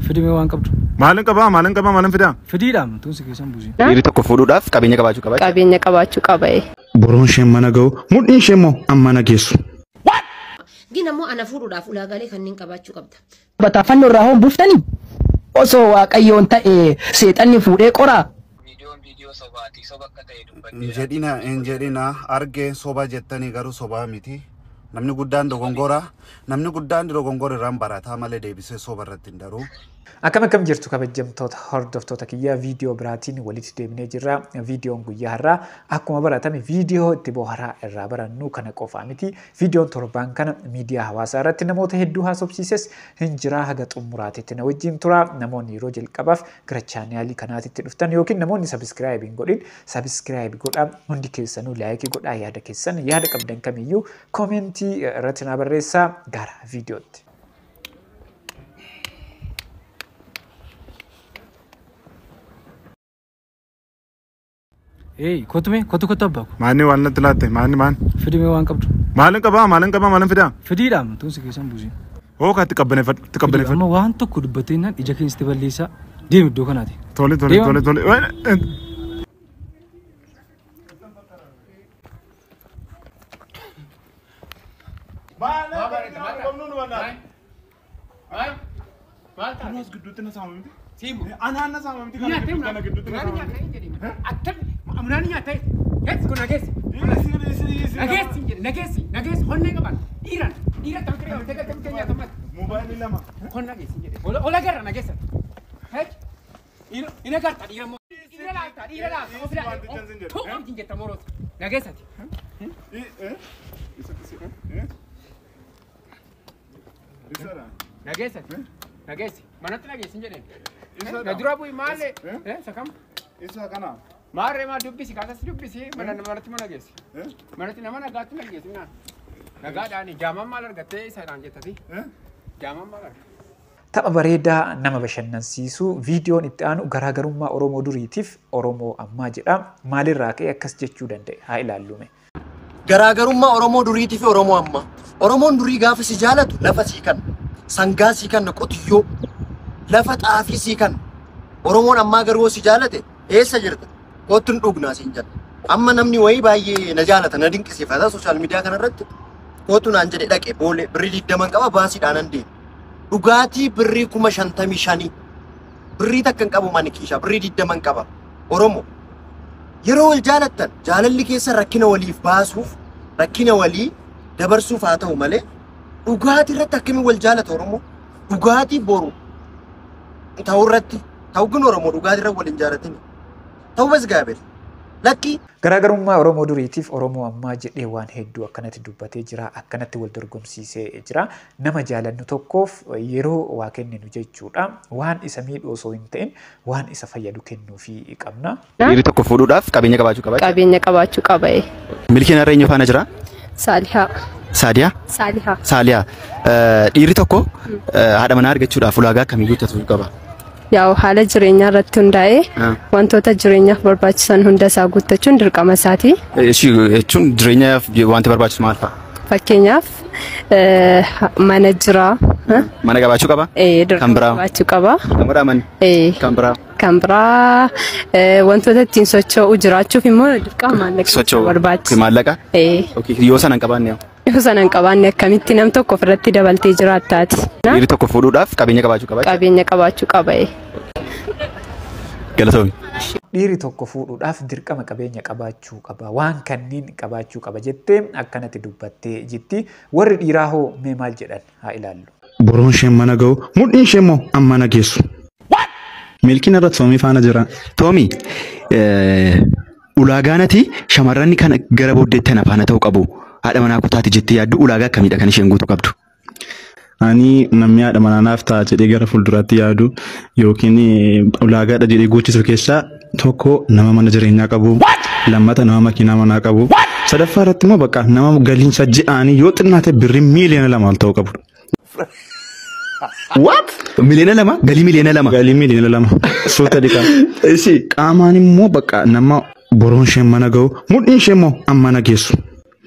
Fidimee waan qabdu. Maalin qabaa maalin qabaa maalin fidaa? Fidiidhaan tuunsi keessan buusii. Dhiirri tokko fuudhuudhaaf qabeenya qabaachuu qaba. Qabeenya qabaachuu qaba. Boruun isheen mana ga'u mudhiin ishee immoo amma na geessu. Gin ammoo ana fuudhuudhaaf ulaagaalee kanneen qabaachuu qabda. Bataafannoo irraa hoon buuftanii osoo waaqayyoon ta'e seexanni fuudhee qoraa. Hin jedhina argee soba jettanii garuu sobaa miti. Namni guddaan dogongora. Namni guddaan dogongora irraan barataa malee deebisee soba irratti hin daruu. Akkam akkam jirtu kabajamtoota hordoftoota kiyyaa viidiyoo biraatiin walitti deebinee jirra. Viidiyoon guyyaa har'aa akkuma baratame viidiyoo itti bohaaraa irraa barannu kana qofaa miti. Viidiyoon torbaan kana miidiyaa hawaasaa irratti namoota hedduu haasofsiises hin jiraa haga xumuraatitti na wajjin tura. Namoonni yeroo jalqabaaf gara chaanaalii kanaatitti dhuftan yookiin namoonni sabiskiraayib hin godhin sabiskiraayib godhaa, hundi keessanuu laayikii godhaa, yaada keessan yaada qabdan kamiyyuu koomentii irratti na barreessaa. Gara viidiyootti. Ee kottu mee kottu kottu abbaa ko. Maanni waan natti laatte maanni maan? Fidimee waan qabdu. Maalin qabaa maalin qabaa maalin fidaa? Fidiidhaan tuunsi keessan buusii. Hoo kaatti qabbaneeffadhu itti qabbaneeffadhu. Amma waan tokko dubbattee ija keessatti balleessaa deemi iddoo kanaati. Tole tole tole tole. Nageessi manatti nageessi jedheen. Na dura bu'i maalee sakam. Isa kana. Maarree maa dubbisi kaasas dubbisi manatti mana geessi. Manatti nama nagaatti nageessi naan. Nagaadhaan jaamaan maal argattee isaadhaan jettati. Jaamaan maal argatte. Tapha bareedaa nama bashannansiisu viidiyoon itti aanu garaagarummaa Oromoo duriitiif Oromoo ammaa jedha. Maalirraa ka'e akkas jechuu danda'e haa ilaallume. Garaagarummaa Oromoo duriitii fi Oromoo ammaa. Oromoon durii gaafa si jaalatu lafa sii kenna. Sangaa sii kenna qotiyyoo. Lafa xaafii sii kenna. Oromoon ammaa garuu si jaalate eessa jirta? Kottu hin dhugnaa siin jedha. Amma namni wayii baay'ee na jaalata na dinqisiifata sooshaal miidiyaa kanarratti. Kottu naan jedhe dhaqe boolee birrii 20 qaba baasiidhaan nan deema. Dhugaatii birrii 55,000 birrii takka hin qabu mani kiishaa birrii 20 qaba. Oromoo yeroo wal jaalattan jaalalli keessa rakkina waliif baasuuf rakkina walii dabarsuuf haa ta'u malee dhugaatii irratti akkamiin wal jaalata Oromoo? Dhugaatii boru ta'uu irratti ta'u kun Oromoo dhugaatii irra wal hin jaalatin. Ta'uu bas gaabel. Lakki. Garaagarummaa Oromoo duriitiif Oromoo ammaa jedhee waan hedduu akkanatti dubbatee jira, akkanatti wal dorgomsiisee jira. Nama jaalannu tokkoof yeroo waa kenninu jechuudha. Waan isa miidhu osoo hin ta'in waan isa fayyadu kennuufii qabna. Dhiirri tokko fuudhuudhaaf qabeenya qabaachuu qaba. Qabeenya qabaachuu qaba. Milkiin har'a eenyu faana jira? Saalihaa. Saadiyaa? Saalihaa. Saalihaa. Dhiirri tokko haadha manaa argachuudhaaf ulaagaa akkamii guuttachuu qaba? Yaa'u haala jireenyaa irratti hundaa'ee wantoota jireenyaaf barbaachisan hunda isaa guuttachuun dirqama isaati. Jechuun jireenyaaf wanti barbaachisu maal fa'a? Fakkeenyaaf mana jiraa. Mana qabaachuu qaba? Kan biraa. Qabaachuu qaba. Kan biraa manni? Kan biraa. Kan biraa wantoota ittiin socho'u jiraachuuf immoo dirqama maallaqa barbaachisa. Maallaqa? Yoo sana hin qabaanne hoo? Yoo sana hin qabaanne akkamitti nam tokko ofirratti dabaltee jiraattaati. Dhiirri tokko fuudhuudhaaf qabeenya qabaachuu qaba. Qabeenya qabaachuu qaba. Galatoomi. Dhiirri tokko fuudhuudhaaf dirqama qabeenya qabaachuu qaba. Waan kanneen qabaachuu qaba jettee akkanatti dubbattee jirti. Warri dhiiraa hoo mee maal jedhan haa ilaallu. Boruun isheen mana ga'u mudhiin ishee immoo amma na geessu. Milkiin irra Toomii faana jira. Toomii ulaagaan ati shamarran kana gara booddeetti ana faana ta'uu qabu. Haadha manaa kutaati jettee yaaddu ulaagaa akkamiidha kan isheen guutuu qabdu? Ani namni haadha manaa naaf ta'a jedhee gara fuulduraatti yaadu yookiin ulaagaadha jedhee guuchisu keessaa tokko nama mana jireenyaa qabu, lammata nama makiinaa manaa qabu, sadaffaa irratti immoo bakka nama galiinsa ji'aanii yoo xinnaate birrii miiliyoona 2 ol ta'uu qabu. What? Miliyoona 2? Galii miliyoona 2? Galii miliyoona 2. Suuta dhiqaa. Qaamaan immoo bakka nama boruun isheen mana ga'u mudhiin ishee immoo amma na geessu.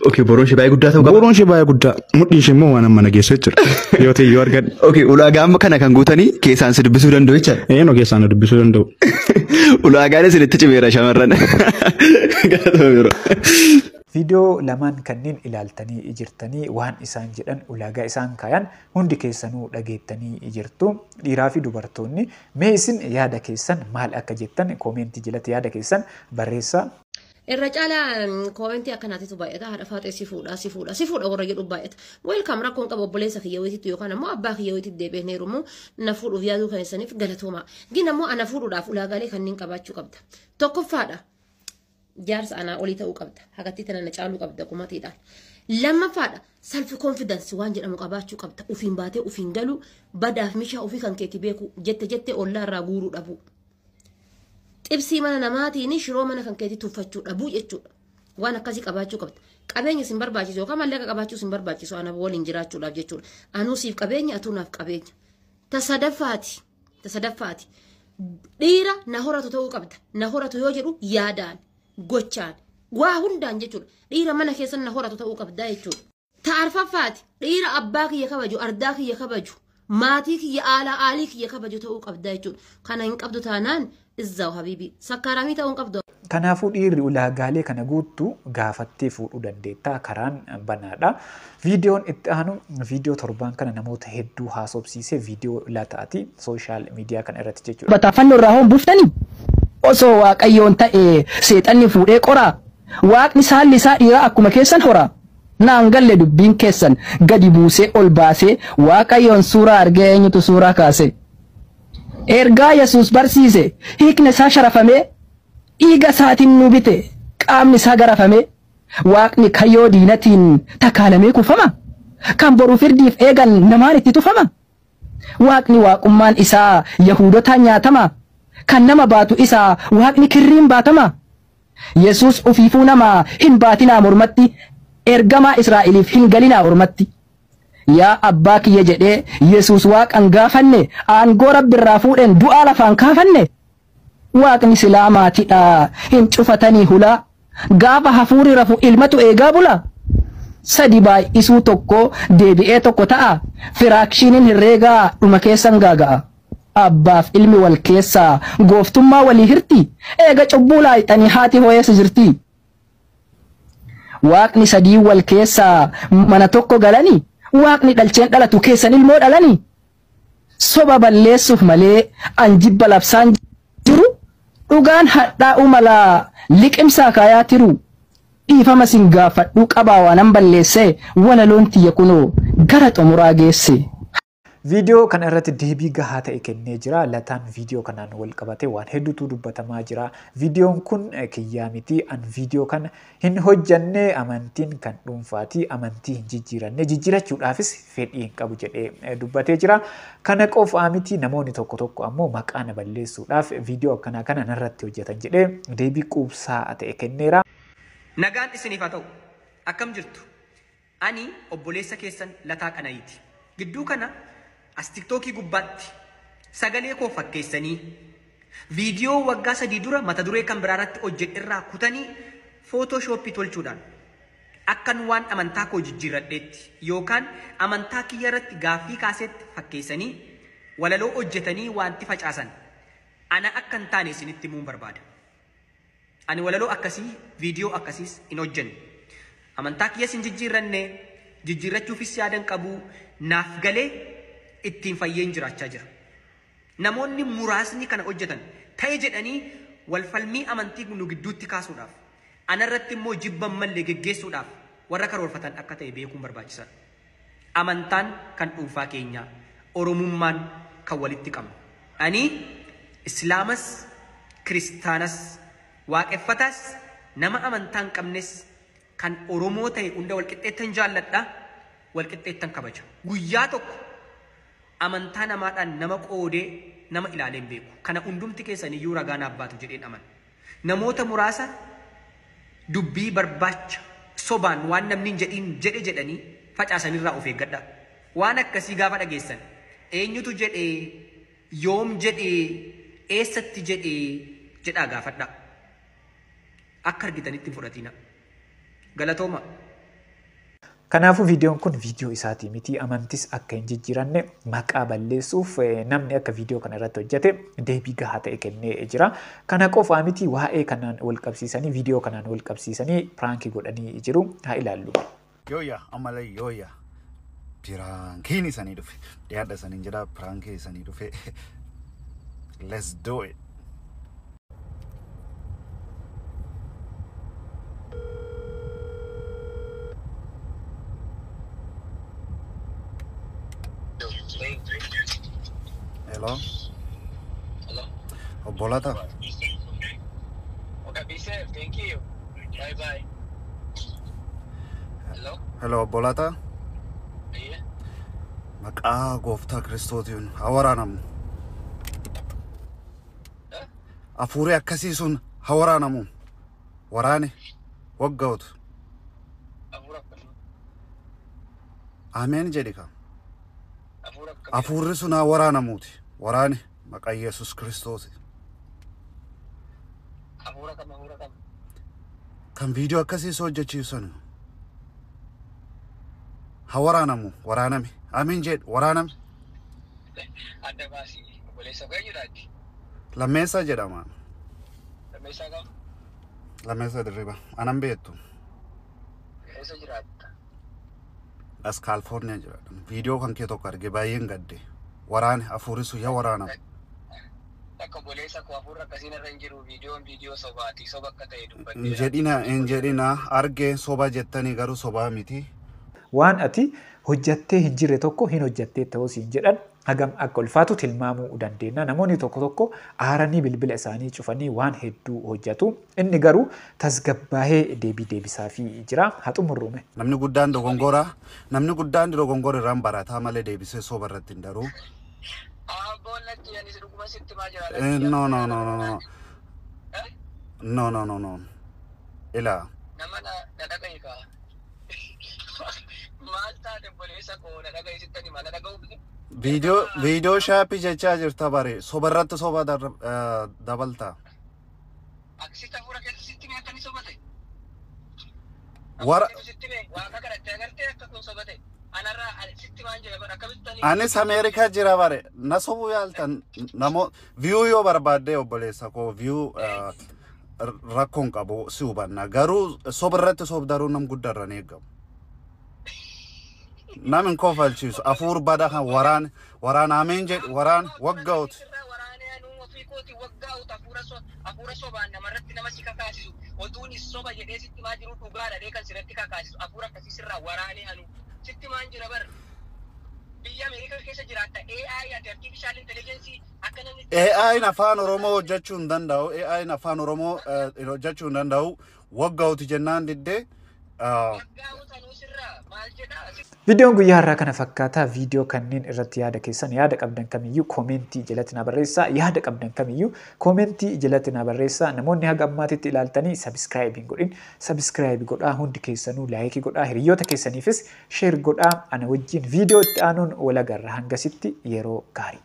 Okay, boroon ishee baay'ee guddaa ta'uu qaba. Boroon ishee baay'ee guddaa. Mudhiin ishee immoo waan amma na geessu jechuudha. Yoo ta'e yoo argadhe. Okay, ulaagaa amma kana kan guutanii keessaan si dubbisuu danda'u jechaadha. Eenyu keessaan na dubbisuu danda'u. Ulaagaan isinitti cimeera shamarran. Galatoomi yeroo. Viidiyoo lamaan kanneen ilaaltanii jirtanii waan isaan jedhan, ulaagaa isaan kaayan hundi keessanuu dhageettanii jirtu. Dhiiraa fi dubartoonni, mee isin yaada keessan maal akka jettan koomentii jalatti yaada keessan barreessaa. Irra caalaa koomentii akkanaatitu baay'ata. Haadha Faaxee si fuudha, si fuudha, si fuudha warra jedhu baay'ata. Welcome, rakkoon qaba. Obboleessa kiyya wayititti yookaan ammoo abbaa kiyya wayititti deebi'ee heerumu na fuudhuuf yaaduu keessaniif galatooma. Gin ammoo ana fuudhuudhaaf ulaagaalee kanneen qabaachuu qabda. Tokkoffaadha. Jaarsa anaa olii ta'uu qabda. Hagatti tana na caaluu qabda kumatiidhaan. Lammaffaadha. Self confidence waan jedhamu qabaachuu qabda. Ufiin baatee ufiin galu, badaaf mishaa ofii kan keetti beeku, jette jette ollaa irraa guuruu dhabu. Xibsii mana namaatiin shiroo mana kan keetti tuffachuu dhabuu jechuudha. Waan akkasii qabaachuu qabda. Qabeenya sin barbaachisu yookaan maallaqa qabaachuu sin barbaachisu ana waliin jiraachuudhaaf jechuudha. Anuu siif qabeenya, atuu naaf qabeenya. Ta sadaffaati. Ta sadaffaati. Dhiira na horatu ta'uu qabda. Na horatu yoo jedhu yaadaan, gochaan, waa hundaan jechuudha. Dhiira mana keessan na horatu ta'uu qabda jechuudha. Ta arfaffaati. Dhiira abbaa kiyya kabaju, ardaa kiyya kabaju, maatii kiyya, aalaa aalii kiyya kabaju ta'uu qabda jechuudha. Kana hin qabdu taanaan izzaaw habiibi. Sakkaaramii ta'uu hin qabdu. Kanaafuu dhiirri ulaagaalee kana guuttu gaafattee fuudhuu dandeetta. Karaan banaadha. Viidiyoon itti aanu viidiyoo torbaan kana namoota hedduu haasofsiise, viidiyoo Lataati social media kana irratti jechuudha. Bataafannoo irraa hoon buuftanii osoo Waaqayyoon ta'e seexanni fuudhee qoraa, Waaqni saalli isaa dhiiraa akkuma keessan horaa. Naan galle dubbiin keessan, gadi buusee ol baasee Waaqayyoon suuraa argee eenyutu suuraa kaase? Ergaa Yesuus barsiise hiikni isaa sharafamee, dhiiga isaatiin nu bite, qaamni isaa garafamee, Waaqni kayyoo diinatiin takaalamee kufama, kan boru firdiif eegan namaan itti tufama. Waaqni waaqummaan isaa Yahudotaan nyaatama, kan nama baatu isaa Waaqni kirriin baatama. Yesuus ufiifuu nama hin baatinaa mormatti, ergamaa Israa'eliif hin galinaa ormatti. Yaa abbaa kiyya jedhee Yesuus Waaqan gaafanne, aangoo Rabbirraa fuudheen du'aa lafaan kaafanne. Waaqni silaa maatiidha hin cufatanii hulaa, gaafa hafuuri rafu ilmatu eegaa bula. Sadi baay'isuu tokko deebi'ee tokko ta'a, firaakshiniin herreegaa dhuma keessan gaaga'a. Abbaaf ilmi wal keessaa gooftummaa walii hirti, eega cubbuu laayixanii haati hooyeessa jirti. Waaqni sadii wal keessaa mana tokko galanii, Waaqni dhalcheen dhalatu keessan ilmoo dhalanii. Soba balleessuuf malee an jibba labsaan jiru, dhugaan hadhaa'uu malaa liqimsaa kaayaa tiru. Dhiifama sin gaafadhuu qabaa waanan balleesse, walaloon tiyya kunoo gara xumuraa geesse. Viidiyoo kana irratti deebii gahaa ta'e kennee jira. Lataan viidiyoo kanaan wal qabate waan hedduutu dubbatamaa jira. Viidiyoon kun kiyyaa miti. An viidiyoo kana hin hojjanne, amantiin kan dhuunfaati. Amantii hin jijjiiranne, jijjiirachuudhaafis fedhii hin qabu jedhee dubbatee jira. Kana qofaa miti, namoonni tokko tokko ammoo maqaa na balleessuudhaaf viidiyoo akkanaa kana narratti hojjetan jedhee deebii quubsaa ta'e kenneera. Nagaan isiniif haa ta'u. Akkam jirtu? Ani obboleessa keessan Lataa Qana'iiti. Gidduu kana as Tiktookii gubbaatti sagalee koo fakkeessanii, viidiyoo waggaa 3 dura mata duree kan biraa irratti hojjedhe irraa kutanii footooshooppii tolchuudhaan akkan waan amantaa koo jijjiirradheetti yookaan amantaa kiyya irratti gaaffii kaasetti fakkeessanii walaloo hojjetanii wanti facaasan ana akka hin taane isinitti himuun barbaada. Ani walaloo akkasii, viidiyoo akkasiis hin hojjenne. Amantaa kiyyas hin jijjiirranne, jijjiirrachuufis yaadan qabu, naaf galee ittiin fayyeen jiraachaa jira. Namoonni muraasni kana hojjetan ta'e jedhanii walfalmii amantii nu gidduutti kaasuudhaaf, anarratti immoo jibban mallee geggeessuudhaaf warra karoorfatan akka ta'e beekuun barbaachisaadha. Amantaan kan dhuunfaa keenyaa, Oromummaan kan walitti qabnu. Ani Islaamas, Kiristaanas, Waaqeffataas, nama amantaa hin qabnes, kan Oromoo ta'e hunda walqixxeettan jaalladha, walqixxeettan kabaja. Guyyaa tokko amantaa namaadhaan nama qoodee nama ilaalee hin beeku. Kana hundumti keessan iyyuu ragaa naaf baatu jedheen amana. Namoota muraasa dubbii barbaacha sobaan waan namni hin jedhiin jedhe jedhanii facaasanirraa of eeggadha. Waan akkasii gaafa dhageessan eenyutu jedhee, yoom jedhee, eessatti jedhee jedhaa gaafadha. Akka argitanitti hin fudhatina. Galatooma. Kanaafuu viidiyoon kun viidiyoo isaatii miti, amantis akka hin jijjiiranne maqaa balleessuuf namni akka viidiyoo kana irratti hojjete deebii gahaa ta'e kennee jira. Kana qofaa miti, waa'ee kanaan wal qabsiisanii, viidiyoo kanaan wal qabsiisanii piraankii godhanii jiru. Haa ilaallu. Yooyya, ammallee yooyya. Piraankiin isanii dhufe. Dhiyaadha isaniin jedha, piraankii isanii dhufe. Let's do it. Hello. Hello. Obbo Lataa. Okay, be safe. Thank you. Bye bye. Hello. Hello, obbo Lataa. Yeah. Maqaa gooftaa Kiristootiin haa waraanamu. Hafuurri akkasii sun haa waraanamu. Waraane waggaa'utu. Ameen jedhi ka. Hafuurri sun haa waraanamuuti. Waraane maqaa Yesuus Kiristoos. Hafuura kam, hafuura kam? Kan viidiyoo akkasii si hojjechiisan. Haa waraanamu, waraaname. Ameen jedhi, waraaname. Adda baasii, obboleessa koo, eenyudhaati? Lammeessaa jedhama. Lammeessaa kam? Lammeessaa Dirriba. Anan beektu. Eessa jiraatta? As Kaalifoorniyaa jiraadha. Viidiyoo kan kee tokko arge, baay'een gadde. Waraane, hafuurri sun yaa waraanamu. Akka obboleessa koo, hafuurri akkasiin irra hin jiru. Viidiyoon viidiyoo sobaati. Soba akka ta'e Hin dubbadheera. jedhina, hin jedhina, argee soba jettanii, garuu sobaa miti. Waan ati hojjattee hin jirre tokko hin hojjattee ta'uu siin jedhan hagam akka ulfaatu tilmaamuu dandeenya. Namoonni tokko tokko aaranii bilbila isaanii cufanii waan hedduu hojjetu. Inni garuu tasgabbaahee deebii deebisaafii jira. Haa xumurrume. Namni guddaan dogongora. Namni guddaan dogongora irraan barataa malee deebisee soba irratti hin daruu. Abboon, anis dhuguma sitti maa jira. No, no, no, no, no. No, no, no, no. Ilaa. Nama na dhagahi kaa. Maal taate, obboleessa koo, na dhagahi, sitti hima, na dhaga'uu? Viidiyoo shaappii jechaa jirta bare, soba irratti soba dabalta. Akkasitti hafuura keessa sitti mee akka inni sobate? Wara Sitti mee waaqa kadhattee agartee akka kun sobate? Anarraa sitti maan jira bara, akkamitti ani Anis Ameerikaa jira bare, na sobuu yaaltan namo view yoo barbaadde, obboleessa koo, view rakkoon qabu, si hubanna, garuu soba irratti sob daruu nam guddaa irra hin eeggamu. Nam hin kofalchiisu hafuur bada kan waraan waraan, ameen jedhu, waraan waggaa'uti. Waraanee anuu ofii kooti waggaa'utu hafuura sobaan namarratti nama si kakaasisu, otuun soba jedhee sitti maa jiru dhugaadha dhee kan sirratti kakaasisu, hafuura akkasii sirraa waraanee anuu sitti maan jira bar. Biyya Ameerikaa keessa jiraatta, AI ati, artificial intelligence akka namni AI'n afaan Oromoo hojjechuu hin danda'u. AI'n afaan Oromoo hojjechuu hin danda'u. Waggaa'uti jennaan diddee. Viidiyoon guyyaa har'aa kana fakkaata. Viidiyoo kanneen irratti yaada keessan, yaada qabdan kamiyyuu koomentii jalatti na barreessaa. Yaada qabdan kamiyyuu koomentii jalatti na barreessaa. Namoonni haga ammaatitti ilaaltanii subscribe hin godhin, subscribe godhaa. Hundi keessanuu like godhaa. Hiriyoota keessaniifis share godhaa. Ana wajjin viidiyoo itti aanuun wal agarra. Hangasitti yeroo gaarii.